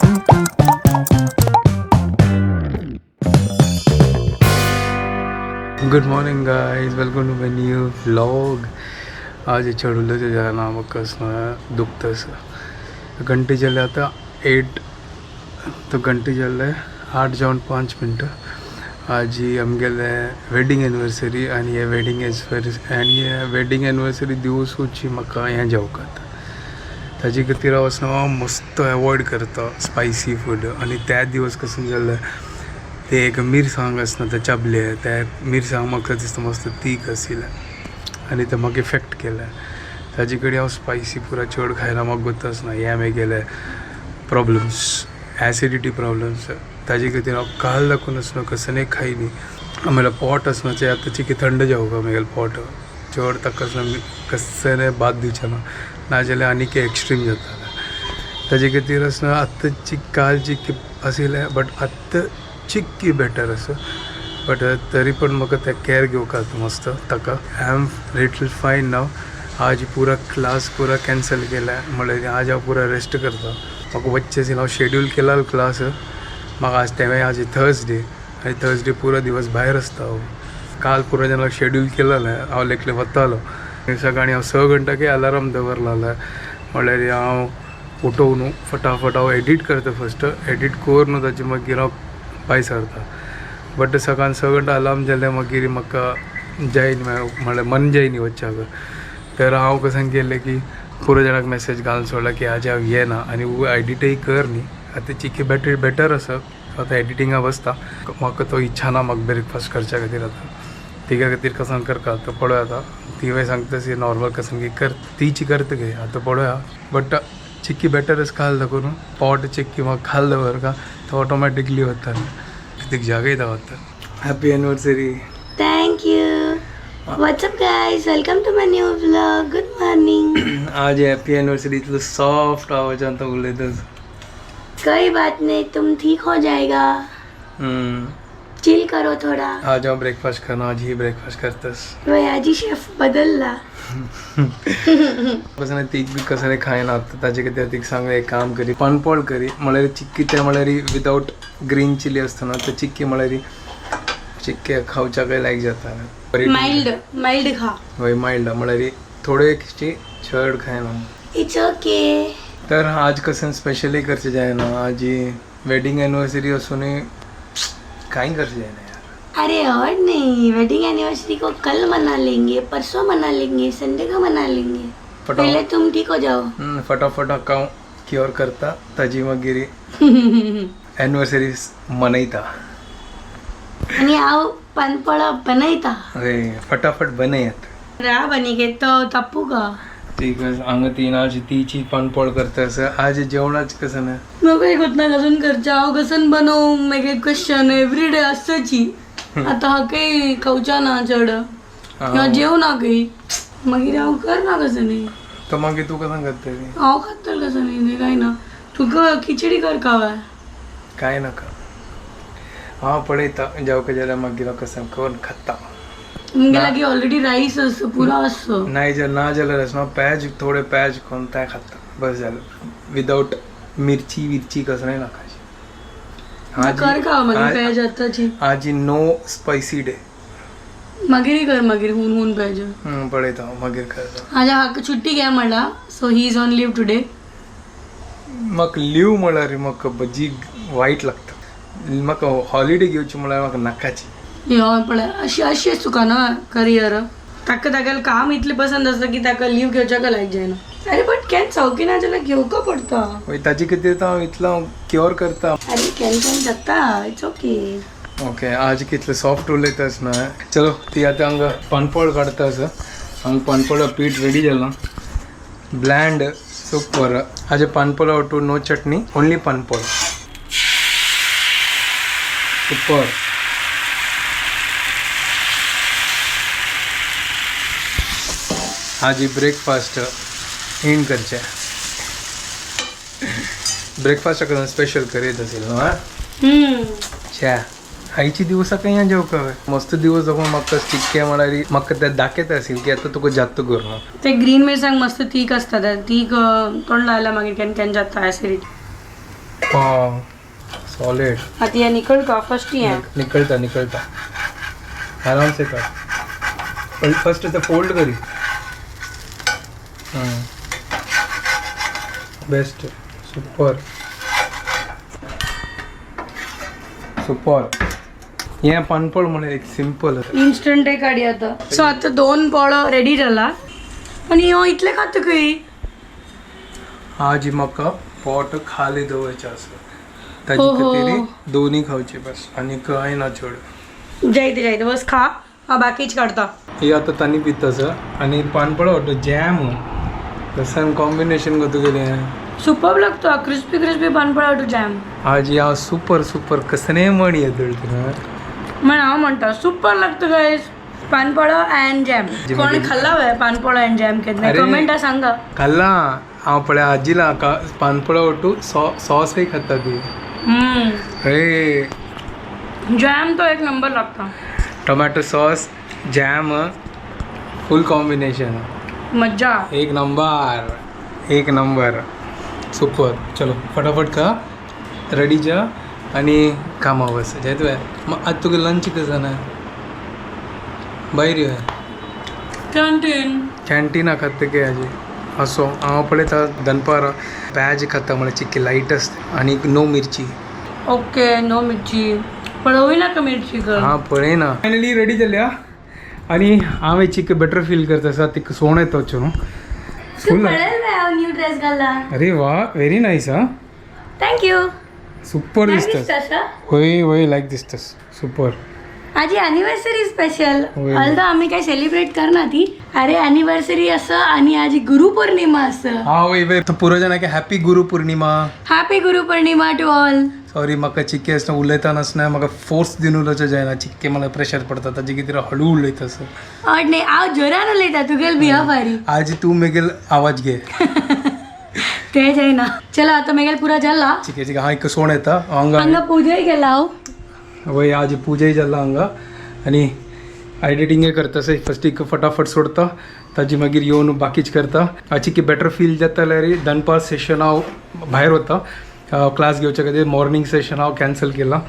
Good morning guys, welcome to my new vlog. आज चढवलं जाना म्हाका दुखतस घंटे जाले आता 8, तो घंटे जाले 8:05। आज आमगेले वेडिंग एनिवर्सरी आनी हे वेडिंग आनी हे वेडिंग एनिवर्सरी दिवसूची म्हाका हें जेवकात ताजे खातीर हांव आसना मस्त एवॉयड करता स्पायसी फूड. आनी त्या दिवस कशें जालें ते एक मिरसांग आसना ते चाबले, ते मिरसांग म्हाका दिसता मस्त तीख आशिल्लें आनी ते म्हाका इफेक्ट केलें. ताजे कडेन हांव स्पायसी पुरा चड खायना, म्हाका गोत्त आसना हे म्हगेले प्रॉब्लम्स, एसिडिटी प्रॉब्लम्स. ताजे खातीर हांव काल दाखून आसना कसलें खायनी. म्हळ्यार पोट आसना तें आतां चिकी थंड जावका म्हगेलें पोट चड ताका आसना कसलें बाद दिवचें ना, नाजाल्यार आनीक एक्स्ट्रीम जाता. ताजे खातीर आसना आतां काल चिक्की आशिल्लें, बट आतां चिक्की बेटर आसा. बट तरी पण म्हाका ते कॅर घेवपाक मस्त ताका. I am little fine now. आज पुरा क्लास पुरा कॅन्सल केला, म्हळ्यार आज हांव पुरा रेस्ट करता. म्हाका वच्चें आशिल्लें, हांव शेड्यूल केला क्लास म्हाका आज तेंवें आज थर्सडे आनी थर्सडे पुरो दिवस भायर आसता हांव. काल पुरो जेन्ना शेड्यूल केलेलें हांव लेखले वतालो सकाळीं हांव 6 घंटाक अलार्म दवरलेलें, म्हळ्यार हांव उठोवन न्हू फटाफट हांव एडिट करता फस्ट, एडिट करून ताजे मागीर हांव भायर सरता. बट सकाळ 6 घंटा अलार्म जालें मागीर म्हाका जाय म्हळ्यार मन जाय न्ही वच्चाक. तर हांव कशें केलें की पुरो जाणांक मॅसेज घालून सोडला की आज हांव येना आनी एडिटय कर न्ही. आतां चिकी बेटर बेटर आसा, आतां एडिटिंगा बसता. म्हाका तो इच्छा ना म्हाका ब्रेकफास्ट करच्या खातीर. आतां तिका खातीर कसान करता आतां पळोवया. आतां तिवूय सांगता सी नॉर्मल कसान की कर, तीची करता गे आतां पळोवया. बट चिक्की बेटर आसा खाल दाखोवन पोट चिक्की म्हाका खाल दवर का तो ऑटोमॅटिकली वता कितें जागयता वता. Happy anniversary. Thank you. What's up guys, welcome to my new vlog. Good morning. आज हॅपी एनिवर्सरी इतलो सॉफ्ट आवाजान तो उलयता. कोई बात नहीं, तुम ठीक हो जाएगा, चिल करो थोड़ा. आज हांव ब्रेकफास्ट करना, आज ही ब्रेकफास्ट करतस. वयाजी शेफ बदलला. कसं तीख बी कसं खायना ताजे खातीर तीक सांगलें एक काम करी पानपोळ करी, म्हळ्यार चिक्की ते म्हळ्यार विदावट ग्रीन चिली आसता ना, ते चिक्की म्हळ्यार चिक्के खावच्याकय लायक जाता. माइल्ड माइल्ड खा. हय माइल्ड म्हळ्यार थोडेशी चड खायना. It's okay. तर आज कसं स्पेशली करचें जायना, आज वेडिंग एनिवर्सरी असूनय कांय करचें जायना यार. अरे और नहीं, वेडिंग एनिवर्सरी को कल मना लेंगे, परसों मना लेंगे, संडे को मना लेंगे. पहले तुम ठीक हो जाओ. फटाफट हांव क्योर करता ताजी मागीर एनिवर्सरी मनयता. आणि हांव पानपोळा बनयता. हय फटाफट बनयात. रा बनी गे तो तप्पू का. ठीक हांगा तीन आज तीची पानपोळ करता आसा. आज जेवणाच कसं ना म्हाका एक ना कसून करचें हांव कसन बनोव मागीर क्वेश्चन एवरी डे आसताची. आतां हांव काही खावच्या ना चड किंवा जेव ना काही, मागीर हांव कर ना कसं न्ही. तो मागीर तूं कसं करतली? हांव खातलें कसं न्ही, तें कांय ना. तुका खिचडी कर खावाय. कांय नाका, हांव पळयता जेवका जाल्यार मागीर हांव कसं करून खाता. मुगे लागीं ऑलरेडी रायस आसता, पुरो आसता. नाही जर ना जाल्यार आसना पॅज थोडे पॅज खावन तें खाता बस जालें, विदावट मिरची विरची कसलें नाकाची. कर का मागीर पॅज आतांची. आज नो स्पायसी डे. मागीर कर, मागीर हून हून पॅज. पळयता हांव मागीर करता. आज हाका छुट्टी घे म्हणला, so he is on leave today. म्हाका लीव म्हळ्यार म्हाका भजी वायट लागता. म्हाका हॉलिडे घेवची म्हळ्यार म्हाका नाकाची. हय पळय अशी अशी तुका ना करियर ताका तागेलें काम इतलें पसंद आसता की ताका लीव घेवच्याक लायक जायना. अरे बट can सौकी ना जाल्यार घेवका पडटा. हय ताजे खातीर तर हांव इतलो क्योर करता. अरे can can जाता, it's okay. Okay आज कितले सॉफ्ट उलयतास ना. चलो ती आतां हांगा पानपोळ काडटा आसा. हांगा पानपोळा पीठ रेडी जालां, ब्लँड सुपर. आज पानपोळा to no chutney, only पानपोळ. सुपर. आज ब्रेकफास्ट एंड करचें. ब्रेकफास्ट स्पेशल करीत असेल न्हू? छ्या आयची दिवसा खंय जेवका मस्त दिवस दाखोवन म्हाका चिक्के म्हळ्यार म्हाका ते दाखयता असेल की आतां तुका जात्त करून. ते ग्रीन मिरसांग मस्त तीख आसता, ते तीख तोंड लायला मागीर केन्ना केन्ना जाता एसिडिटी. वाव, सॉलिड. आता या निकळ का फर्स्ट या. निकळता निकळता, आराम से कर. फर्स्ट ते फोल्ड करी. Best, super super. हे पानपोळ म्हणून एक सिंपल. इन्स्टंट आहे काडी आता. सो आता दोन पोळो रेडी जाला आनी ह्यो इतले खाता खंय. आजी म्हाका पोट खाली दवरचें आसा ताजे ओहो. खातीर दोन्ही खावचे बस आनी कांय ना चड. जायते जायते, बस खा, हांव बाकीच काडता. ही आतां तांणी पिता आसा आनी पानपळ वाटो जॅम तसं कॉम्बिनेशन गो तुगेलें. सुपर लागतो क्रिस्पी क्रिस्पी पानपळा टू जॅम. आज हांव सुपर सुपर कसले म्हण येतल तुका. म्हण हांव म्हणटा सुपर लागतो गायस पानपळो अँड जॅम. जी कोण मागीर- खाल्ला वे पानपळो अँड जॅम केन्ना अरे. कमेंटा सांगा. खाल्ला हांव पळय आजीला पानपळो वटू सॉसय खाता ती. अरे. जॅम तो एक नंबर लागता. Tomato sauce jam full combination. मज्जा. एक नंबर, एक नंबर, सुपर. चलो फटाफट खा, रेडी जा आणि कामा बस. जायत मग आज तुका लंच कसं ना भायर यो. कॅन्टीन. कॅन्टीना खाता की आजी असो. हांव पळयता दनपार पॅज खाता म्हळ्यार चिक्की लायट आसता आनी नो मिरची. ओके, नो मिरची. पळोवय नाका मिरची कर. हां, पळयना. फायनली रेडी जाल्या आनी हांव चिक्की बेटर फील करता आसा. तिका सोण येता वचून फूल. हांव न्यू ड्रेस घाला. अरे वा, व्हेरी नायस. हा. Thank you. Super दिसता. होय होय, लायक दिसतस, सुपर. आजी अॅनिव्हर्सरी स्पेशल. होय. अल्दा आम्ही काय सेलिब्रेट करणार ती. अरे अॅनिव्हर्सरी असं आणि आजी गुरुपौर्णिमा असं. हा वय वय, पुरो जाणा की happy Guru Purnima. Happy Guru Purnima to all. Sorry, म्हाका चिक्के आसतना उलयतना आसतना म्हाका फोर्स दिवन उलोवचें जायना. चिक्के मला प्रेशर पडता ताजे कितें हळू उलयता असं. अट नाही, हांव जोरान उलयता तुगेल भिया फारी. आज तूं मेगेल आवाज घे. ते जायना. चला आता मेगेल पुरा जाला. चिके चिके, हा एक सोण येता हांगा. हांगा पुजाय गेला हांव. वय, आज पुजाय जाला हांगा आनी एडिटिंगय करता. फस्ट एक फटाफट सोडता, ताजी मागीर येवन बाकीच करता. चिक्की बेटर फील जाता जाल्यार दनपार सेशन हांव भायर वता क्लास घेवच्या खातीर. मॉर्निंग सेशन हांव कॅन्सल केला.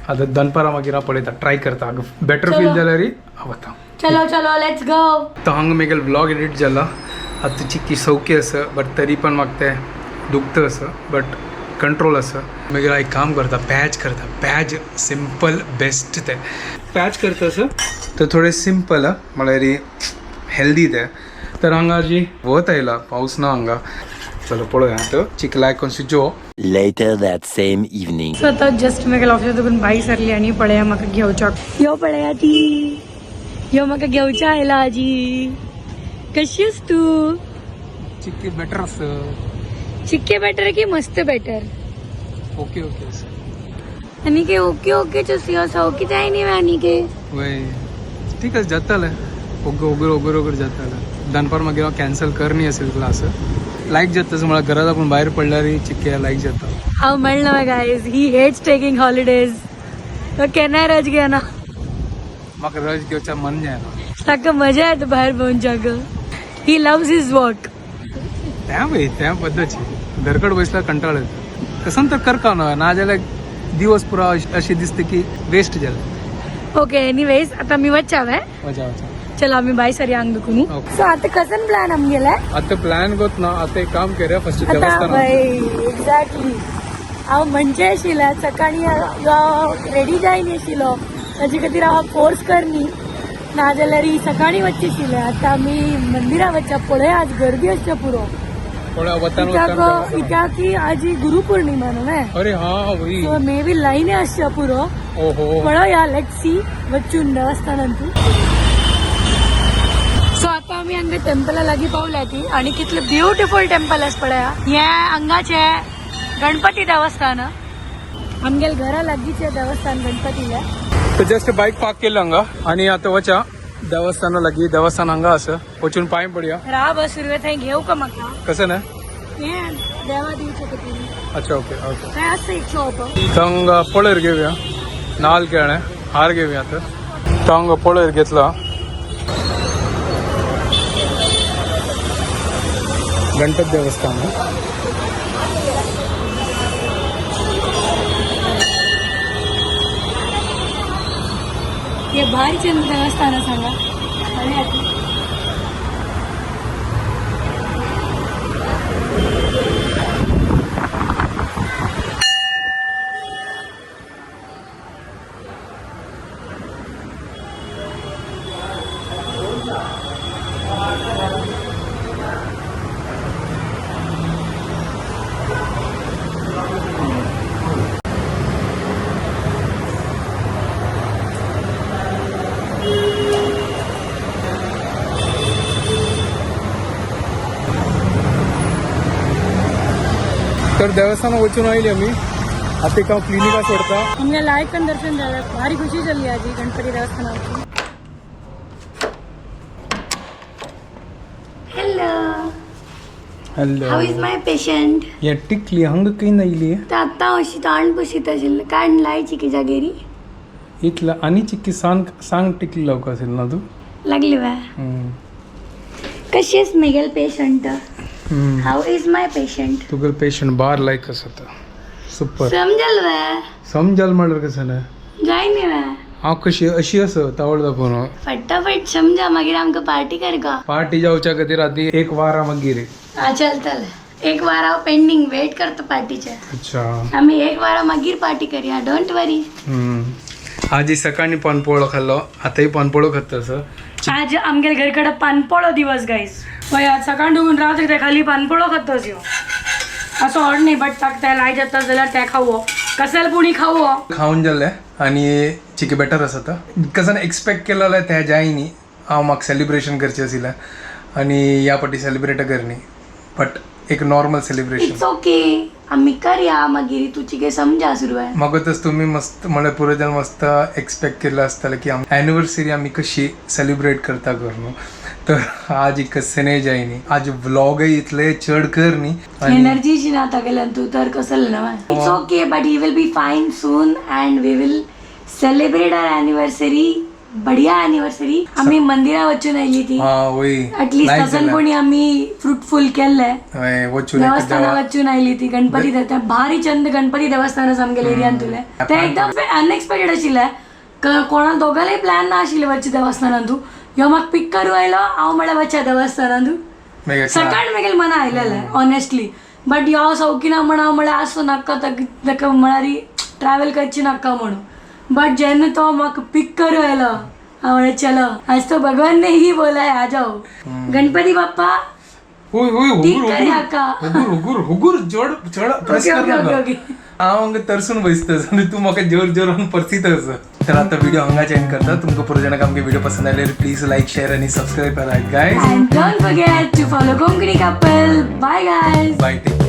आतां दनपारां मागीर हांव पळयता, ट्राय करता. बेटर फील चलो. जाल्यार हांव वता. चलो चलो, let's go. तो हांगा मेगेल व्लॉग एडिट जाला. आतां चिक्की सौख्य आसा, बट तरी पण म्हाका तें दुखता आसा, बट कंट्रोल आसा. मागीर हांव एक काम करता, पॅच करता. Patch simple best. तें पॅच करता आसा तर थोडें सिंपल म्हळ्यार हेल्दी तें. तर हांगा जी वत आयला, पावस ना हांगा. चलो पळोवया आतां चिखला जो. Later that same evening. स्वतः जस्ट मेगेल ऑफिस दुखून भाई सरली आणि पळया म्हाका घेवच्याक यो. पळया ती यो म्हाका घेवच्या आयला. आजी कशी आहेस तू? चिक्की बेटर आसा. चिक्के बेटर की मस्त बेटर? ओके ओके आसा. आणि के ओके ओके चसी असो की जाय न्ही आनी के. वय, ठीक आसा, जातालें ओगे ओगर ओगर ओगर जातालें. दनपार मागीर हांव कॅन्सल कर न्ही असेल क्लास. लायक जाता तसं म्हळ्यार घरात आपूण भायर पडल्यार चिक्के लायक जाता. हांव म्हणलं guys, he hates taking holidays. तो केन्नाय रज घेना. म्हाका रज घेवच्या मन जायना. ताका मजा येता भायर भोंवच्याक. He loves his work. त्या वय, त्या पद्दती धरकड बसल्यार कंटाळ येता. तसं तर करका ना, नाजाल्यार दिवस पुरा अशें दिसता की वेस्ट जालें. ओके, एनिवेज आता मी वच्चावे. वचा वचा. चलो आम्ही बाय सरी अंग दुखून. Okay. So आता कसन प्लॅन आमगेलाय? आतां प्लॅन गोत ना. आतां एक काम करूया, फस्ट आता देवस्थान. एक्झॅक्टली, हांव म्हणचे आशिल्लें सकाळी रेडी जायन आशिल्लो, ताजे खातीर हांव फोर्स कर न्ही, नाजाल्यार सकाळी वच्चें आशिल्लें. आतां आमी मंदिरा वच्चा. पळय आज गर्दी आसच्या पुरो. पळय वतान. कित्याक वतान. कित्याक की आज ही गुरुपौर्णिमा न्हय. अरे हा वय. सो मे बी लायनी आसच्या पुरो. ओहो. पळोवया, let see वचून देवस्थानांतू. सो आता आमी हांगा टेम्पला लागीं पावल्या ती आणि कितले ब्युटिफूल टेम्पल आसा पळया. हे हांगाचे गणपती देवस्थान, आमगेल घरा लागींचे देवस्थान गणपतीले. तर जस्ट बाईक पार्क केलं हांगा आणि आता वचा देवस्थाना लागीं. देवस्थान हांगा आसा, वचून पांय पडया. राव सुरवे थंय घेवं का म्हाका? कसं ना. हें देवा दिवचें खातीर. अच्छा, ओके ओके. थंय आसा एक शॉप. तर हांगा पळयर घेवया, नाल केळें हार घेवया. तर तो हांगा पळयर घेतला गणपती देवस्थान. भारी चंद देवस्थान सांगा. तर देवस्थान वचून आयली आमी. आता एक हांव क्लिनिका सोडता. आमगे लायकन दर्शन झालं, भारी खुशी झाली आजी गणपती देवस्थानाची. Hello. Hello. How is my patient? या टिकली हंग काही नाही. तर आत्ता अशी ताण पुशीत आशिल्लें काण लाय चिकी जागेरी. इतला आणि चिक्की सांग सांग टिकली लावका असेल ना तू. लागली बा. हम्म. कशी आहेस मेगेल patient? Hmm. How is my patient? तुगेल patient bar लायक आसा सुपर. समजल वे? समजाल म्हणल्यार कसं ना? जाय न्ही वे? हांव कशी अशी आसा तावळ दाखोवन. फटाफट समजा, मागीर आमकां पार्टी कर गो. पार्टी जावच्या खातीर आदी एक वारा मागीर. हा चलतले, एक वार हांव पेंडींग वेट करता पार्टीचे. अच्छा. आमी एक वारा मागीर पार्टी करया, don't वरी. हम्म. आजी सकाळी पानपोळो खाल्लो, आतांय पानपोळो खाता असं. आज आमगेल घरकडे पानपोळो दिवस गाईज. पळय आज सकाळ दुखून रात्री ते खाली पानपोळो खातोस ह्यो. असो हड न्ही, बट ताका ते लाय जाता जाल्यार ते खावो, कसेल पुणी खावो. खावन जालें आनी चिकी बेटर आसा आतां. कसं एक्सपेक्ट केलेलें तें जाय न्ही. हांव म्हाका सेलिब्रेशन करचें आशिल्लें आनी ह्या फावटी सेलिब्रेट करनी, बट एक नॉर्मल सेलिब्रेशन. It's okay, आमी करया मागीर. तूं चिके समजा सुरू आहे. म्हाका तस तुमी मस्त म्हळ्यार पुरो जाण मस्त एक्सपेक्ट केल्लें आसतलें की एनिवर्सरी आमी कशी सेलिब्रेट करता करून. तर आज एक कस्से जाय न्ही. आज व्लॉगय इतले चड कर न्ही आनी एनर्जी ना तागेल्यान तूं तर कसल ना. It's okay, but he will be fine soon and we will celebrate our anniversary. बढिया एनिवर्सरी. आमी मंदिरा वचून आयली ती. हा वय. ऍटलिस्ट तसन कोणी आमी फ्रुटफुल केल्ले. हय, वचून एक देवस्थाना वचून आयली ती गणपती देवता. भारी चंद गणपती देवस्थान आसा आमगेले एरियान तुले. ते एकदम अनएक्सपेक्टेड आशिल्लें. कोणा दोगांलेय प्लॅन ना आशिल्लें वचचे देवस्थानान. तूं ह्यो म्हाका पीक करूं आयलो, हांव म्हळ्यार वचया देवस्थानान तूं. मागीर सकाळ मेगेल मना आयलेलें ऑनेस्टली, बट ह्यो सौकिना म्हण हांव म्हळ्यार आसूं नाका ताका म्हळ्यार ट्रॅवल करची नाका म्हणून. बट जेन्ना तो म्हाका पीक करूं आयलो, हांव म्हळें चलो, आज तो भगवान ने ही बोला है, आ जाओ गणपती बाप्पा. होय होय. ठीक हुगूर कर हाका. हुगूर हुगूर हुगूर जोड चड प्रेस ओके कर ओके ओके नाका. ओके. हांव हांगा तरसून बसता आनी तूं म्हाका जोर जोरान परसीत आसा. तर आता व्हिडिओ हांगा एंड करता. तुमकां पुरो जाणांक आमगे व्हिडिओ पसंद आयल्यार प्लीज लायक, शेअर आनी सबस्क्राईब करात guys. And don't forget to follow Konkani Couple. Bye guys. Bye, take.